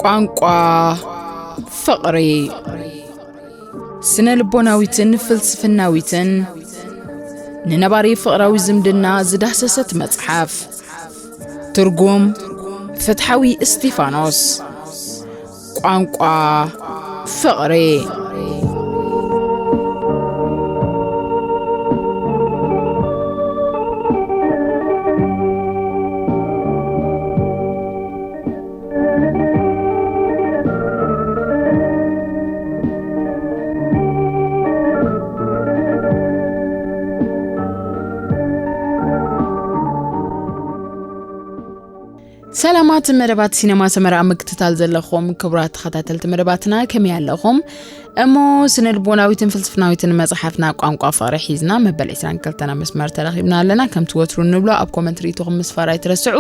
ቋንቋ ፍቕሪ። ስነ ልቦናዊትን ፍልስፍናዊትን ንነባሪ ፍቕራዊ ዝምድና ዝዳህሰሰት መጽሓፍ። ትርጉም ፍትሓዊ እስጢፋኖስ። ቋንቋ ፍቕሪ። ሰላማት መደባት ሲነማ ሰመራ ኣብ ምክትታል ዘለኹም ክቡራት ተኸታተልቲ መደባትና ከመይ ኣለኹም? እሞ ስነ ልቦናዊትን ፍልስፍናዊትን መጽሓፍና ቋንቋ ፍቕሪ ሒዝና መበል ዕስራን ክልተን ኣብ መስመር ተረኺብና ኣለና። ከምቲ ወትሩ እንብሎ ኣብ ኮመንት ርኢቶኹም ምስፋር ኣይትረስዑ።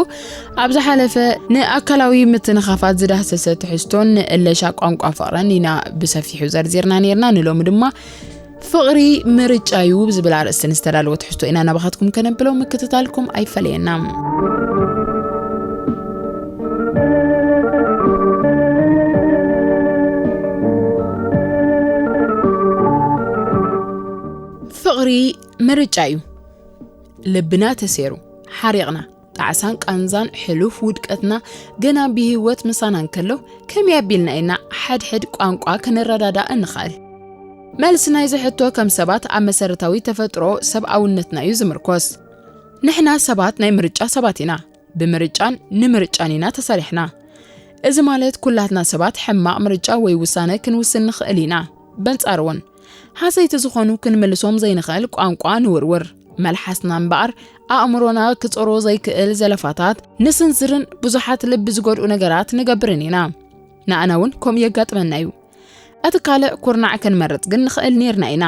ኣብ ዝሓለፈ ንኣካላዊ ምትንኻፋት ዝዳህሰሰ ትሕዝቶን ንእለሻ ቋንቋ ፍቕርን ኢና ብሰፊሑ ዘርዚርና ነይርና። ንሎሚ ድማ ፍቕሪ ምርጫ እዩ ብዝብል ኣርእስቲ ንዝተዳለወ ትሕዝቶ ኢና ናባኻትኩም ከነብሎ፣ ምክትታልኩም ኣይፈለየና። ፍቕሪ ምርጫ እዩ። ልብና ተሴሩ፣ ሓሪቕና፣ ጣዕሳን ቃንዛን ሕሉፍ ውድቀትና ገና ብህይወት ምሳና እንከሎ፣ ከመይ ኣቢልና ኢና ሓድሕድ ቋንቋ ክንረዳዳእ እንኽእል? መልሲ ናይዚ ሕቶ ከም ሰባት ኣብ መሰረታዊ ተፈጥሮ ሰብኣውነትና እዩ ዝምርኮስ። ንሕና ሰባት ናይ ምርጫ ሰባት ኢና። ብምርጫን ንምርጫን ኢና ተሰሪሕና። እዚ ማለት ኩላትና ሰባት ሕማቕ ምርጫ ወይ ውሳነ ክንውስን ንኽእል ኢና። በንጻሩ እውን፣ ሃሰይቲ ዝኾኑ ክንምልሶም ዘይንኽእል ቋንቋ ንውርውር። መልሓስና እምበኣር ኣእምሮና ክጾሮ ዘይክእል ዘለፋታት ንስንዝርን ብዙሓት ልቢ ዝጎድኡ ነገራት ንገብርን ኢና። ንኣና እውን ከምኡ የጋጥመና እዩ። እቲ ካልእ ኩርናዕ ክንመርጽ ግን ንኽእል ኔርና ኢና።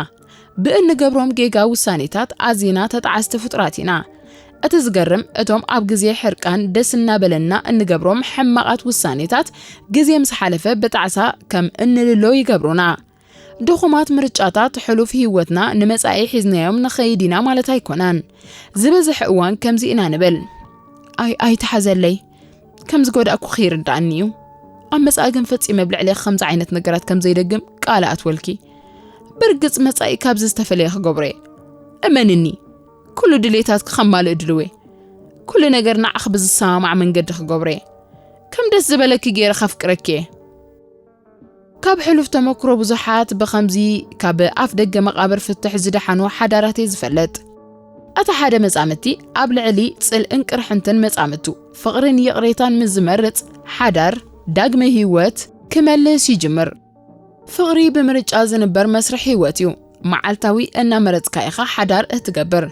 ብእንገብሮም ጌጋ ውሳኔታት ኣዚና ተጣዓስቲ ፍጡራት ኢና። እቲ ዝገርም፣ እቶም ኣብ ግዜ ሕርቃን ደስ እናበለና እንገብሮም ሕማቓት ውሳኔታት፣ ግዜ ምስ ሓለፈ ብጣዕሳ ከም እንልሎ ይገብሩና። ድኹማት ምርጫታት ሕሉፍ ህይወትና ንመጻኢ ሒዝናዮም ንኸይድ ኢና ማለት ኣይኮነን። ዝበዝሕ እዋን ከምዚ ኢና ንብል፣ "ኣይ፣ ኣይትሓዘለይ፣ ከም ዝጎዳእኩኺ ይርድኣኒ እዩ። ኣብ መጻኢ ግን ፈጺመ ኣብ ልዕሌኺ ከምዚ ዓይነት ነገራት ከም ዘይደግም ቃል እኣትወልኪ። ብርግጽ መጻኢ ካብዚ ዝተፈለየ ክገብሮ እየ። እመንኒ፣ ኩሉ ድሌታትኪ ከማልእ ድልው እየ። ኩሉ ነገር ንዓኺ ብዝሰማማዕ መንገዲ ክገብሮ እየ። ከም ደስ ዝበለኪ ገይረ ከፍቅረኪ እየ።" ካብ ሕሉፍ ተመክሮ ብዙሓት ብኸምዚ ካብ ኣፍ ደገ መቓብር ፍትሕ ዝደሓኑ ሓዳራት እየ ዝፈልጥ። እቲ ሓደ መጻምድቲ ኣብ ልዕሊ ጽልእን ቅርሕንትን መጻምድቱ ፍቕርን ይቕሬታን ምስ ዝመርጽ፣ ሓዳር ዳግመ ህይወት ክመልስ ይጅምር። ፍቕሪ ብምርጫ ዝንበር መስርሕ ህይወት እዩ። መዓልታዊ እናመረጽካ ኢኻ ሓዳር እትገብር።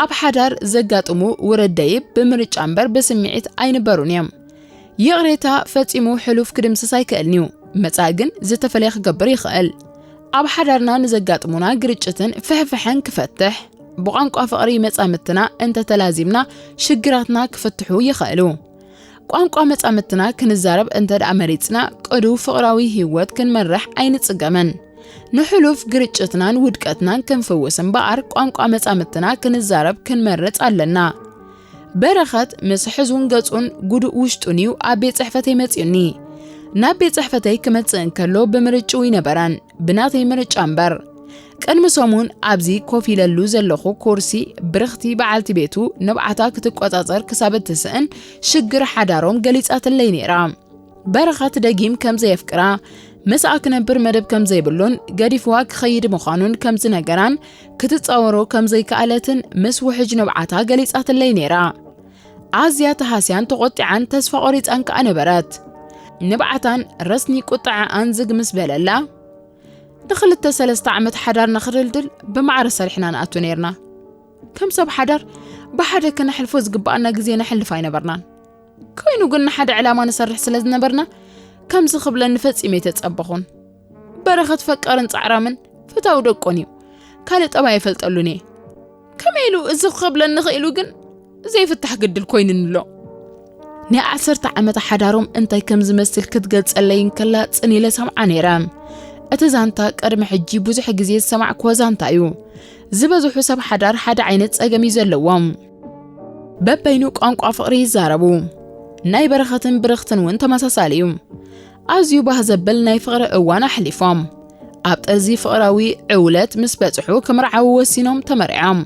ኣብ ሓዳር ዘጋጥሙ ውረድ ደይብ ብምርጫ እምበር ብስምዒት ኣይንበሩን እዮም። ይቕሬታ ፈጺሙ ሕሉፍ ክድምስስ ኣይክእልን እዩ። መጻኢ ግን ዝተፈለየ ክገብር ይኽእል። ኣብ ሓዳርና ንዘጋጥሙና ግርጭትን ፍሕፍሐን ክፈትሕ፣ ብቋንቋ ፍቕሪ መጻምድትና እንተተላዚምና ሽግራትና ክፍትሑ ይኽእሉ። ቋንቋ መጻምድትና ክንዛረብ እንተ ደኣ መሪጽና፣ ቅዱው ፍቕራዊ ህይወት ክንመርሕ ኣይንጽገምን። ንሕሉፍ ግርጭትናን ውድቀትናን ክንፍውስ እምበኣር፣ ቋንቋ መጻምድትና ክንዛረብ ክንመርጽ ኣለና። በረኸት ምስ ሕዙን ገጹን ጉዱእ ውሽጡን እዩ ኣብ ቤት ጽሕፈተይ መጺኡኒ። ናብ ቤት ጽሕፈተይ ክመጽእ እንከሎ ብምርጭኡ ይነበረን፣ ብናተይ ምርጫ እምበር። ቅድሚ ሰሙን ኣብዚ ኮፍ ኢለሉ ዘለኹ ኩርሲ፣ ብርኽቲ በዓልቲ ቤቱ ንብዓታ ክትቆጻጸር ክሳብ እትስእን ሽግር ሓዳሮም ገሊጻትለይ ነይራ። በረኸት ደጊም ከም ዘየፍቅራ፣ ምስኣ ክነብር መደብ ከም ዘይብሉን ገዲፍዋ ክኸይድ ምዃኑን ከም ዝነገራን ክትጻወሮ ከም ዘይከኣለትን ምስ ውሕጅ ንብዓታ ገሊጻትለይ ነይራ። ኣዝያ ተሃስያን ተቖጢዓን ተስፋ ቆሪጻን ከኣ ነበረት። ንብዓታን ረስኒ ቁጥዐኣን ዝግ ምስ በለላ፣ ንኽልተ ሰለስተ ዓመት ሓዳርና ክድልድል ብማዕረ ሰሪሕና ንኣቱ ነይርና። ከም ሰብ ሓዳር ብሓደ ክነሕልፎ ዝግብኣና ግዜ ነሕልፍ ኣይነበርናን። ኮይኑ ግን ንሓደ ዕላማ ንሰርሕ ስለ ዝነበርና፣ ከምዚ ክብለኒ ፈጺመ ኣይተጸበኹን። በረኸት ፈቃርን ጻዕራምን ፈታዊ ደቆን እዩ። ካልእ ጠባይ ኣይፈልጠሉን እየ። ከመይ ኢሉ እዚ ክብለኒ ኽኢሉ ግን ዘይፍታሕ ግድል ኮይኑኒ ኣሎ። ናይ ዓሰርተ ዓመት ሓዳሮም እንታይ ከም ዝመስል ክትገልጸለይ እንከላ ጽን ኢለ ሰምዓ ነይረ። እቲ ዛንታ ቅድሚ ሕጂ ብዙሕ ግዜ ዝሰማዕክዎ ዛንታ እዩ። ዝበዝሑ ሰብ ሓዳር ሓደ ዓይነት ጸገም እዩ ዘለዎም። በበይኑ ቋንቋ ፍቕሪ ይዛረቡ። ናይ በረኸትን ብርኽትን እውን ተመሳሳሊ እዩ። ኣዝዩ ባህ ዘብል ናይ ፍቕሪ እዋን ኣሕሊፎም። ኣብ ጠርዚ ፍቕራዊ ዕውለት ምስ በጽሑ፣ ክምርዓዉ ወሲኖም ተመርዕዮም።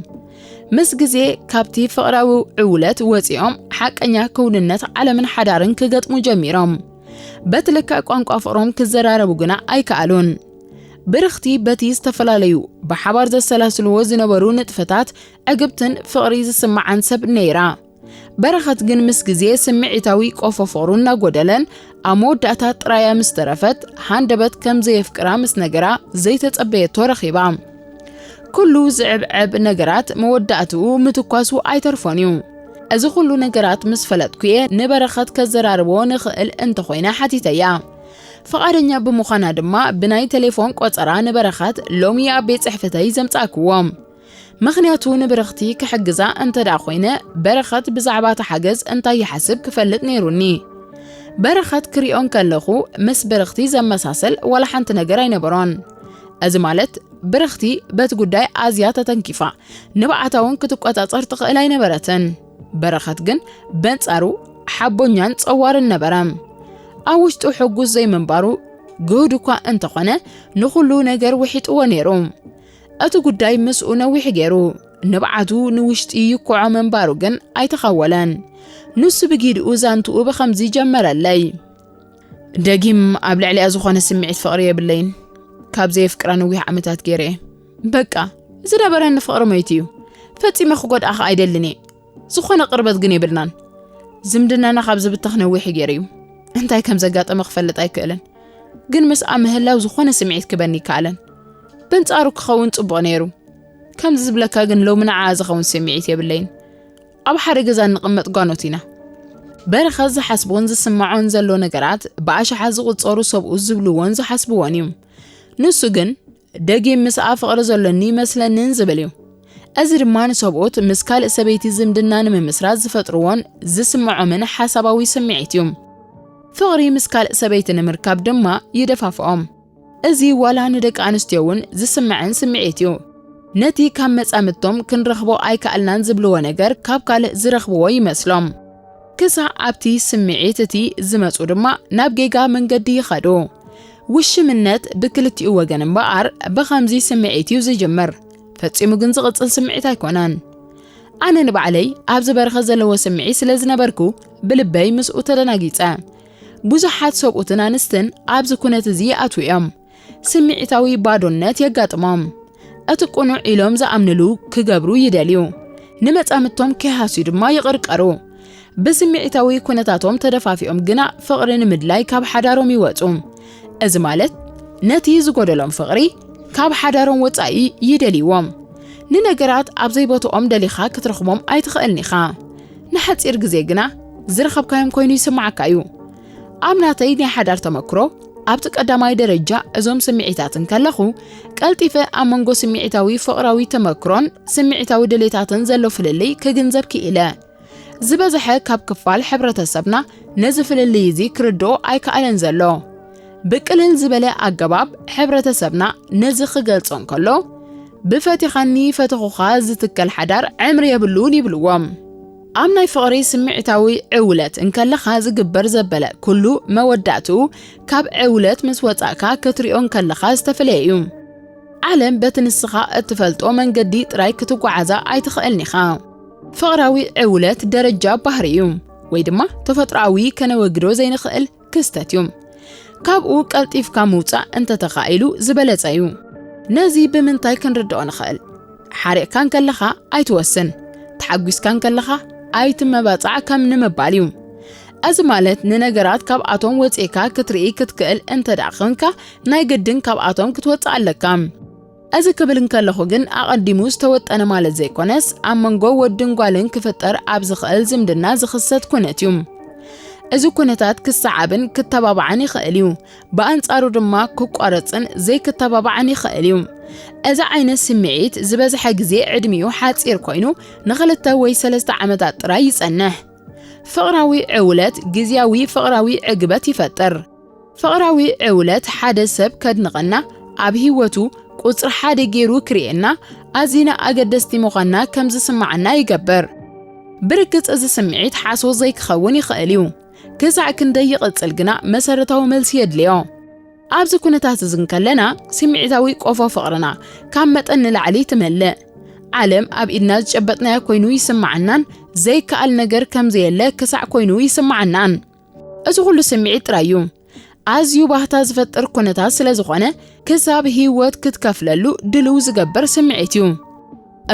ምስ ግዜ ካብቲ ፍቕራዊ ዕውለት ወጺኦም፣ ሓቀኛ ክውንነት ዓለምን ሓዳርን ክገጥሙ ጀሚሮም። በቲ ልክዕ ቋንቋ ፍቕሮም ክዘራረቡ ግና ኣይከኣሉን። ብርኽቲ በቲ ዝተፈላለዩ ብሓባር ዘሰላስልዎ ዝነበሩ ንጥፈታት ዕግብትን ፍቕሪ ዝስምዓን ሰብ ነይራ። በረኸት ግን ምስ ግዜ ስምዒታዊ ቆፎ ፍቕሩ እናጎደለን፣ ኣብ መወዳእታ ጥራያ ምስ ተረፈት፣ ሃንደበት ከም ዘየፍቅራ ምስ ነገራ ዘይተጸበየቶ ረኺባ። ኩሉ ዝዕብዕብ ነገራት መወዳእትኡ ምትኳሱ ኣይተርፎን እዩ። እዚ ኩሉ ነገራት ምስ ፈለጥኩ እየ ንበረኸት ከዘራርቦ ንኽእል እንተኾይነ ሓቲተያ። ፍቓደኛ ብምዃና ድማ ብናይ ቴሌፎን ቆጸራ ንበረኸት ሎሚ ኣብ ቤት ጽሕፈተይ ዘምጻእክዎ። ምኽንያቱ ንብርኽቲ ክሕግዛ እንተ ደኣ ኮይነ፣ በረኸት ብዛዕባ እቲ ሓገዝ እንታይ ይሓስብ ክፈልጥ ነይሩኒ። በረኸት ክሪኦ እንከለኹ፣ ምስ ብርኽቲ ዘመሳሰል ዋላ ሓንቲ ነገር ኣይነበሮን። እዚ ማለት፣ ብርኽቲ በቲ ጉዳይ ኣዝያ ተተንኪፋ፣ ንብዓታ እውን ክትቆጻጸር ትኽእል ኣይነበረትን። በረኸት ግን በንጻሩ ሓቦኛን ጸዋርን ነበረ። ኣብ ውሽጡ ሕጉስ ዘይምንባሩ ግሁድ እኳ እንተኾነ፣ ንኹሉ ነገር ውሒጥዎ ነይሩ። እቲ ጉዳይ ምስኡ ነዊሕ ገይሩ፣ ንብዓቱ ንውሽጢ ይኩዖ ምንባሩ ግን ኣይተኻወለን። ንሱ ብጊድኡ ዛንትኡ ብኸምዚ ጀመረለይ። ደጊም ኣብ ልዕሊኣ ዝኾነ ስምዒት ፍቕሪ የብለይን። ካብ ዘየፍቅራ ነዊሕ ዓመታት ገይረ እየ። በቃ፣ ዝነበረኒ ፍቕሪ መይቱ እዩ። ፈጺመ ክጎድኣኻ ኣይደልን እየ። ዝኾነ ቅርበት ግን የብልናን። ዝምድናና ካብ ዝብተኽ ነዊሕ ገይሩ እዩ። እንታይ ከም ዘጋጠመ ክፈልጥ ኣይክእልን። ግን ምስኣ ምህላው ዝኾነ ስምዒት ክበኒ ይከኣለን። በንጻሩ ክኸውን ጽቡቕ ነይሩ። ከምዚ ዝብለካ ግን ሎሚ ንዓኣ ዝኸውን ስምዒት የብለይን። ኣብ ሓደ ገዛ እንቕመጥ ጓኖት ኢና። በረኸት ዝሓስቦን ዝስምዖን ዘሎ ነገራት ብኣሽሓት ዝቑጸሩ ሰብኡት ዝብልዎን ዝሓስብዎን እዩ። ንሱ ግን ደጊም ምስኣ ፍቕሪ ዘሎኒ ይመስለንን ዝብል እዩ። እዚ ድማ ንሰብኡት ምስ ካልእ ሰበይቲ ዝምድና ንምምስራት ዝፈጥርዎን ዝስምዖምን ሓሳባዊ ስምዒት እዩ። ፍቕሪ ምስ ካልእ ሰበይቲ ንምርካብ ድማ ይደፋፍኦም። እዚ ዋላ ንደቂ ኣንስትዮ እውን ዝስምዐን ስምዒት እዩ። ነቲ ካብ መጻምድቶም ክንረኽቦ ኣይከኣልናን ዝብልዎ ነገር ካብ ካልእ ዝረኽብዎ ይመስሎም። ክሳዕ ኣብቲ ስምዒት እቲ ዝመጹ ድማ ናብ ጌጋ መንገዲ ይኸዱ። ውሽምነት ብክልቲኡ ወገን እምበኣር ብኸምዚ ስምዒት እዩ ዝጅምር። ፈጺሙ ግን ዝቕጽል ስምዒት ኣይኮነን። ኣነ ንባዕለይ ኣብዚ በረኸት ዘለዎ ስምዒት ስለ ዝነበርኩ ብልበይ ምስኡ ተደናጊጸ። ብዙሓት ሰብኡትን ኣንስትን ኣብዚ ኩነት እዚ ይኣትዉ እዮም። ስምዒታዊ ባዶነት የጋጥሞም። እቲ ቅኑዕ ኢሎም ዝኣምንሉ ክገብሩ ይደልዩ። ንመጻምድቶም ከይሃስዩ ድማ ይቕርቀሩ። ብስምዒታዊ ኩነታቶም ተደፋፊኦም ግና ፍቕሪ ንምድላይ ካብ ሓዳሮም ይወጹ። እዚ ማለት ነቲ ዝጎደሎም ፍቕሪ ካብ ሓዳሮም ወጻኢ ይደልይዎም። ንነገራት ኣብ ዘይቦትኦም ደሊኻ ክትረኽቦም ኣይትኽእልን ኢኻ። ንሓጺር ግዜ ግና ዝረኸብካዮም ኮይኑ ይስምዓካ እዩ። ኣብ ናተይ ናይ ሓዳር ተመክሮ፣ ኣብቲ ቀዳማይ ደረጃ እዞም ስምዒታት እንከለኹ፣ ቀልጢፈ ኣብ መንጎ ስምዒታዊ ፍቕራዊ ተመክሮን ስምዒታዊ ድሌታትን ዘሎ ፍልልይ ክግንዘብ ክኢለ። ዝበዝሐ ካብ ክፋል ሕብረተሰብና ነዚ ፍልልይ እዚ ክርድኦ ኣይከኣለን ዘሎ። ብቅልል ዝበለ ኣገባብ ሕብረተሰብና ነዚ ክገልጾ እንከሎ፣ "ብፈቲኻኒ ፈተኹኻ ዝትከል ሓዳር ዕምሪ የብሉን" ይብልዎም። ኣብ ናይ ፍቕሪ ስምዒታዊ ዕውለት እንከለኻ ዝግበር ዘበለ ኩሉ መወዳእትኡ ካብ ዕውለት ምስ ወጻእካ ክትሪኦ እንከለኻ ዝተፈለየ እዩ። ዓለም በቲ ንስኻ እትፈልጦ መንገዲ ጥራይ ክትጓዓዛ ኣይትኽእልን ኢኻ። ፍቕራዊ ዕውለት ደረጃ ባህሪ እዩ፣ ወይ ድማ ተፈጥሮኣዊ ከነወግዶ ዘይንኽእል ክስተት እዩ። ካብኡ ቀልጢፍካ ምውጻእ እንተተኻኢሉ ዝበለጸ እዩ። ነዚ ብምንታይ ክንርድኦ ንኽእል? ሓሪቕካ እንከለኻ ኣይትወስን፣ ተሓጒስካ እንከለኻ ኣይትመባጻዕ ከም ንምባል እዩ። እዚ ማለት ንነገራት ካብኣቶም ወጺእካ ክትርኢ ክትክእል እንተ ደኣ ኾንካ፣ ናይ ግድን ካብኣቶም ክትወጽእ ኣለካ። እዚ ክብል እንከለኹ ግን ኣቐዲሙ ዝተወጠነ ማለት ዘይኮነስ፣ ኣብ መንጎ ወድን ጓልን ክፍጠር ኣብ ዝኽእል ዝምድና ዝኽሰት ኩነት እዩ። እዚ ኩነታት ክሰዓብን ክተባባዕን ይኽእል እዩ። ብኣንጻሩ ድማ ክቋረጽን ዘይክተባባዕን ይኽእል እዩ። እዚ ዓይነት ስምዒት ዝበዝሐ ግዜ ዕድሚኡ ሓጺር ኮይኑ ንኽልተ ወይ ሰለስተ ዓመታት ጥራይ ይጸንሕ። ፍቕራዊ ዕውለት ግዝያዊ ፍቕራዊ ዕግበት ይፈጥር። ፍቕራዊ ዕውለት ሓደ ሰብ ከድንቐና፣ ኣብ ህይወቱ ቁጽሪ ሓደ ገይሩ ክርእየና፣ ኣዚና ኣገደስቲ ምዃንና ከም ዝስምዓና ይገብር። ብርግጽ እዚ ስምዒት ሓሶት ዘይክኸውን ይኽእል እዩ። ክሳዕ ክንደይ ይቕጽል ግና መሰረታዊ መልሲ የድልዮ። ኣብዚ ኩነታት እዚ እንከለና፣ ስምዒታዊ ቆፎ ፍቕርና ካብ መጠን ንላዕሊ ትመልእ። ዓለም ኣብ ኢድና ዝጨበጥናዮ ኮይኑ ይስምዓናን ዘይከኣል ነገር ከም ዘየለ ክሳዕ ኮይኑ ይስምዓናን። እዚ ኩሉ ስምዒት ጥራይ እዩ። ኣዝዩ ባህታ ዝፈጥር ኩነታት ስለ ዝኾነ፣ ክሳብ ህይወት ክትከፍለሉ ድልው ዝገብር ስምዒት እዩ።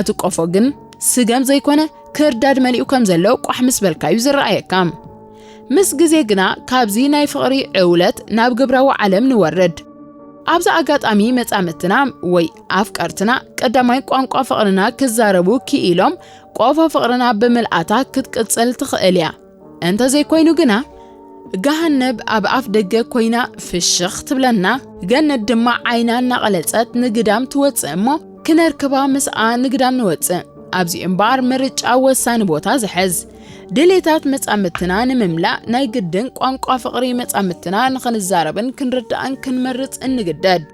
እቲ ቆፎ ግን ስገም ዘይኮነ ክርዳድ መሊኡ ከም ዘሎ ቋሕ ምስ በልካዩ ዝረኣየካ። ምስ ግዜ ግና ካብዚ ናይ ፍቕሪ ዕውለት ናብ ግብራዊ ዓለም ንወርድ። ኣብዚ ኣጋጣሚ መጻምድትና ወይ ኣፍቀርትና ቀዳማይ ቋንቋ ፍቕርና ክዛረቡ ክኢሎም ቆፎ ፍቕርና ብምልኣታ ክትቅጽል ትኽእል እያ። እንተዘይኮይኑ ግና፣ ገሃነብ ኣብ ኣፍ ደገ ኮይና ፍሽኽ ትብለና፣ ገነት ድማ ዓይና እናቐለጸት ንግዳም ትወጽእ እሞ፣ ክነርክባ ምስኣ ንግዳም ንወጽእ። ኣብዚ እምበኣር ምርጫ ወሳኒ ቦታ ዝሕዝ። ድሌታት መጻምድትና ንምምላእ ናይ ግድን ቋንቋ ፍቕሪ መጻምድትና ንኽንዛረብን ክንርዳእን ክንመርጽ እንግደድ።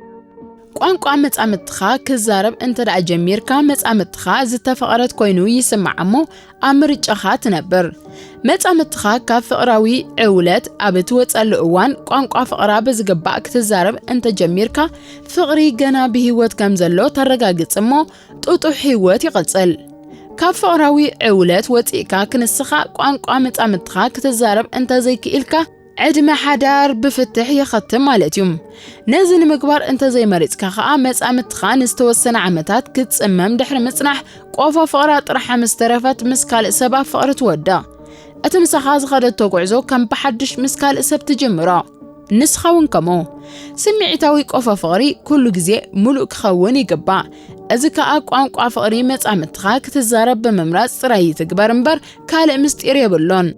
ቋንቋ መጻምድትኻ ክዛረብ እንተ ደኣ ጀሚርካ፣ መጻምድትኻ ዝተፈቐረት ኮይኑ ይስማዓ እሞ ኣብ ምርጫኻ ትነብር። መጻምድትኻ ካብ ፍቕራዊ ዕውለት ኣብ እትወጸሉ እዋን፣ ቋንቋ ፍቕራ ብዝግባእ ክትዛረብ እንተ ጀሚርካ፣ ፍቕሪ ገና ብህይወት ከም ዘሎ ተረጋግጽ እሞ፣ ጥጡሕ ህይወት ይቕጽል። ካብ ፍቕራዊ ዕውለት ወጺእካ ክንስኻ ቋንቋ መጻምድትኻ ክትዛረብ እንተ ዘይክኢልካ፣ ዕድመ ሓዳር ብፍትሕ ይኸትም ማለት እዩ። ነዚ ንምግባር እንተ ዘይመሪጽካ ኸኣ፣ መጻምድትኻ ንዝተወሰነ ዓመታት ክትጽመም ድሕሪ ምጽናሕ፣ ቆፎ ፍቕራ ጥርሓ ምስ ተረፈት፣ ምስ ካልእ ሰብ ኣብ ፍቕሪ ትወድቕ። እቲ ምሳኻ ዝኸደቶ ጉዕዞ ከም ብሓድሽ ምስ ካልእ ሰብ ትጅምሮ። ንስኻ እውን ከምኡ። ስምዒታዊ ቆፎ ፍቕሪ ኩሉ ግዜ ምሉእ ክኸውን ይግባእ። እዚ ከኣ ቋንቋ ፍቕሪ መጻምድትኻ ክትዛረብ ብምምራጽ ጥራይ ይትግበር እምበር፣ ካልእ ምስጢር የብሉን።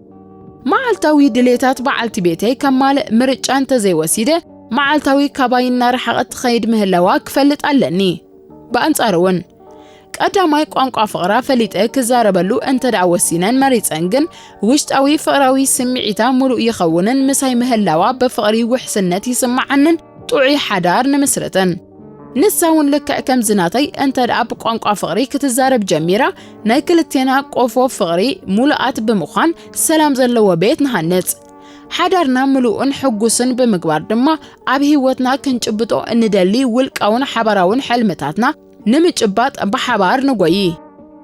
መዓልታዊ ድሌታት በዓልቲ ቤተይ ከማልእ ምርጫ እንተዘይወሲደ፣ መዓልታዊ ካባይ እናረሓቐት ትኸይድ ምህላዋ ክፈልጥ ኣለኒ። ብኣንጻሩ እውን፣ ቀዳማይ ቋንቋ ፍቕራ ፈሊጠ ክዛረበሉ እንተ ደኣ ወሲነን መሪጸን ግን፣ ውሽጣዊ ፍቕራዊ ስምዒታ ምሉእ ይኸውንን ምሳይ ምህላዋ ብፍቕሪ ውሕስነት ይስምዓንን ጥዑይ ሓዳር ንምስርትን። ንሳ እውን ልክዕ ከምዚ ናተይ እንተ ደኣ ብቋንቋ ፍቕሪ ክትዛረብ ጀሚራ፣ ናይ ክልቴና ቆፎ ፍቕሪ ሙሉኣት ብምዃን ሰላም ዘለዎ ቤት ንሃንጽ። ሓዳርና ምሉእን ሕጉስን ብምግባር ድማ ኣብ ህይወትና ክንጭብጦ እንደሊ ውልቃውን ሓባራውን ሕልምታትና ንምጭባጥ ብሓባር ንጎዪ።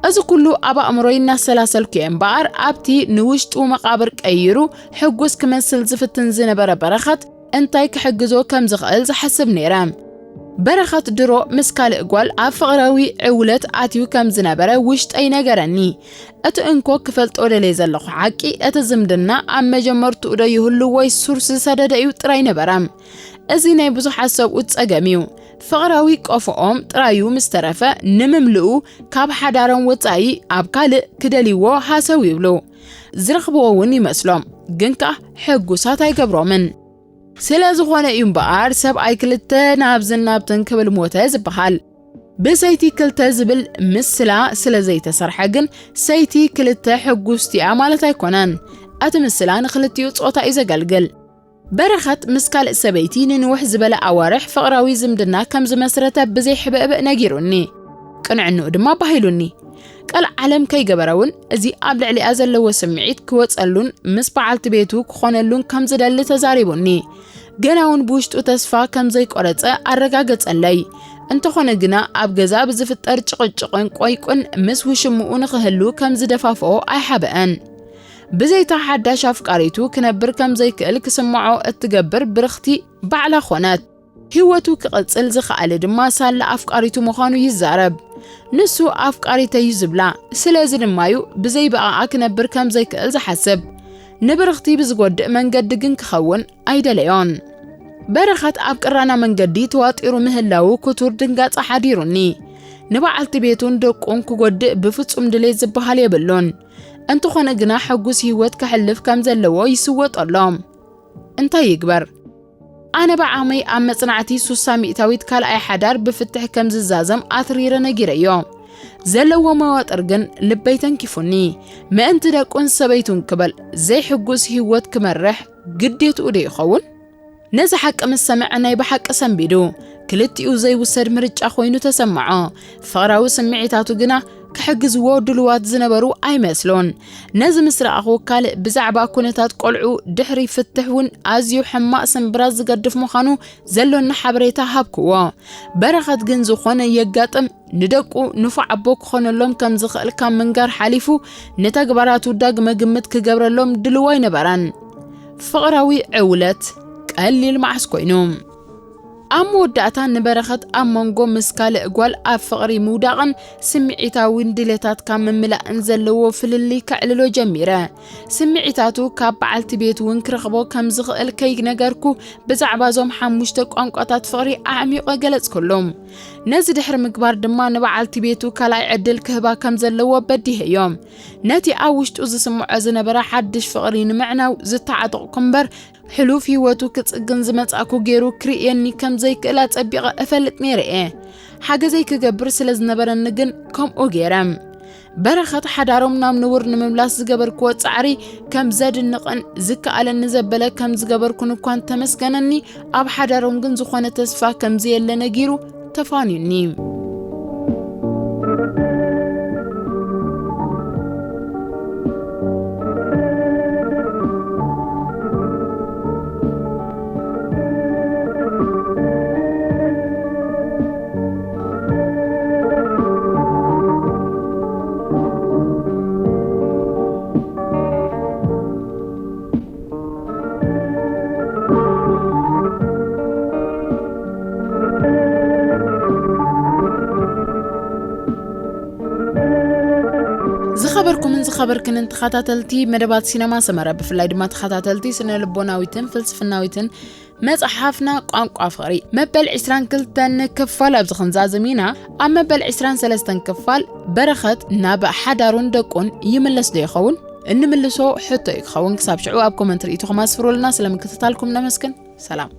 እዚ ኩሉ ኣብ ኣእምሮይ እናሰላሰልኩ እየ እምበኣር፣ ኣብቲ ንውሽጡ መቓብር ቀይሩ ሕጉስ ክመስል ዝፍትን ዝነበረ በረኸት እንታይ ክሕግዞ ከም ዝኽእል ዝሓስብ ነይረ። በረኸት ድሮ ምስ ካልእ ጓል ኣብ ፍቕራዊ ዕውለት ኣትዩ ከም ዝነበረ ውሽጠይ ነገረኒ። እቲ እንኮ ክፈልጦ ደልየ ዘለኹ ሓቂ፣ እቲ ዝምድና ኣብ መጀመርትኡ ዶ ይህሉ ወይ ሱር ዝሰደደ እዩ ጥራይ ነበረ። እዚ ናይ ብዙሓት ሰብኡት ጸገም እዩ። ፍቕራዊ ቆፎኦም ጥራዩ ምስ ተረፈ፣ ንምምልኡ ካብ ሓዳሮም ወጻኢ ኣብ ካልእ ክደልይዎ ሃሰው ይብሉ። ዝረኽብዎ እውን ይመስሎም፣ ግን ከኣ ሕጉሳት ኣይገብሮምን። ስለ ዝኾነ እዩ እምበኣር፣ ሰብኣይ ክልተ ናብዝን ናብትን ክብል ሞተ ዝበሃል። ብሰይቲ ክልተ ዝብል ምስላ ስለ ዘይተሰርሐ ግን፣ ሰይቲ ክልተ ሕጉስቲ እያ ማለት ኣይኮነን። እቲ ምስላ ንኽልቲኡ ጾታ እዩ ዘገልግል። በረኸት ምስ ካልእ ሰበይቲ ንንውሕ ዝበለ ኣዋርሕ ፍቕራዊ ዝምድና ከም ዝመስረተ ብዘይ ሕብእብእ ነጊሩኒ። ቅንዕንኡ ድማ ባሂሉኒ። ቀልዓለም ከይገበረ እውን፣ እዚ ኣብ ልዕሊኣ ዘለዎ ስምዒት ክወጸሉን ምስ በዓልቲ ቤቱ ክኾነሉን ከም ዝደሊ ተዛሪቡኒ። ገና እውን ብውሽጡ ተስፋ ከም ዘይቆረጸ ኣረጋገጸለይ። እንተኾነ ግና፣ ኣብ ገዛ ብዝፍጠር ጭቕጭቕን ቆይቁን ምስ ውሽምኡ ንኽህሉ ከም ዝደፋፍኦ ኣይሓበአን። ብዘይታ ሓዳሽ ኣፍቃሪቱ ክነብር ከም ዘይክእል ክስምዖ እትገብር ብርኽቲ ባዕላ ኾነት። ህይወቱ ክቕጽል ዝኸኣለ ድማ ሳላ ኣፍቃሪቱ ምዃኑ ይዛረብ። ንሱ ኣፍቃሪተይ እዩ ዝብላ፣ ስለዚ ድማ እዩ ብዘይ ብኣኣ ክነብር ከም ዘይክእል ዝሓስብ። ንብርኽቲ ብዝጎድእ መንገዲ ግን ክኸውን ኣይደለዮን። በረኸት ኣብ ቅራና መንገዲ ተዋጢሩ ምህላዉ ክቱር ድንጋጸ ሓዲሩኒ። ንበዓልቲ ቤቱን ደቁን ክጎድእ ብፍጹም ድሌት ዝበሃል የብሉን። እንተኾነ ግና ሕጉስ ህይወት ከሕልፍ ከም ዘለዎ ይስወጠሎም። እንታይ ይግበር? ኣነ ብዓቕመይ ኣብ መጽናዕቲ ሱሳ ሚእታዊት ካልኣይ ሓዳር ብፍትሕ ከም ዝዛዘም ኣትሪረ ነጊረዮ። ዘለዎ መዋጥር ግን ልበይ ተንኪፉኒ። ምእንቲ ደቁን ሰበይቱን ክበል ዘይሕጉስ ህይወት ክመርሕ ግዴትኡ ዶ ይኸውን? ነዚ ሓቂ ምስ ሰምዐ ናይ ብሓቂ ሰንቢዱ። ክልቲኡ ዘይውሰድ ምርጫ ኮይኑ ተሰምዖ። ፍቕራዊ ስምዒታቱ ግና ክሕግዝዎ ድልዋት ዝነበሩ ኣይመስሉን። ነዚ ምስ ረኣኹ፣ ካልእ ብዛዕባ ኩነታት ቆልዑ ድሕሪ ፍትሕ እውን ኣዝዩ ሕማቕ ስምብራት ዝገድፍ ምዃኑ ዘሎኒ ሓበሬታ ሃብክዎ። በረኸት ግን ዝኾነ የጋጥም ንደቁ ንፉዕ ኣቦ ክኾነሎም ከም ዝኽእል ካብ ምንጋር ሓሊፉ፣ ንተግባራቱ ዳግመ ግምት ክገብረሎም ድልው ኣይነበረን። ፍቕራዊ ዕውለት ቀሊል መዓስ ኮይኑ። ኣብ መወዳእታ ንበረኸት ኣብ መንጎ ምስ ካልእ ጓል ኣብ ፍቕሪ ምውዳቕን ስምዒታዊ ድሌታት ካብ ምምላእን ዘለዎ ፍልልይ ከዕልሎ ጀሚረ። ስምዒታቱ ካብ በዓልቲ ቤት እውን ክረኽቦ ከም ዝኽእል ከይነገርኩ፣ ብዛዕባ እዞም ሓሙሽተ ቋንቋታት ፍቕሪ ኣዕሚቐ ገለጽኩሉ። ነዚ ድሕሪ ምግባር ድማ ንበዓልቲ ቤቱ ካልኣይ ዕድል ክህባ ከም ዘለዎ በዲሀዮ። ነቲ ኣብ ውሽጡ ዝስምዖ ዝነበረ ሓድሽ ፍቕሪ ንምዕናው ዝተዓጠቕኩ እምበር፣ ሕሉፍ ህይወቱ ክጽግን ዝመጻእኩ ገይሩ ክርእየኒ ከም ዘይክእል ኣጸቢቐ እፈልጥ ነይረ እየ። ሓገዘይ ክገብር ስለ ዝነበረኒ ግን ከምኡ ገይረ። በረኸት ሓዳሮም ናብ ንቡር ንምምላስ ዝገበርክዎ ጻዕሪ ከም ዘድንቕን ዝከኣለኒ ዘበለ ከም ዝገበርኩን እኳ እንተመስገነኒ፣ ኣብ ሓዳሮም ግን ዝኾነ ተስፋ ከም ዘየለ ነጊሩ ተፋንዩኒ። ዝኸበርኩምን ዝኸበርክንን ተኸታተልቲ መደባት ሲነማ ሰመረ፣ ብፍላይ ድማ ተኸታተልቲ ስነ ልቦናዊትን ፍልስፍናዊትን መጽሓፍና ቋንቋ ፍቕሪ፣ መበል ዕስራን ክልተን ክፋል ኣብዚ ክንዛዝም ኢና። ኣብ መበል ዕስራን ሰለስተን ክፋል በረኸት ናብ ሓዳሩን ደቁን ይምለስ ዶ ይኸውን? እንምልሶ ሕቶ እዩ ክኸውን። ክሳብ ሽዑ ኣብ ኮመንት ርእይቶኹም ኣስፍሩልና። ስለምክትታልኩም ነመስግን። ሰላም።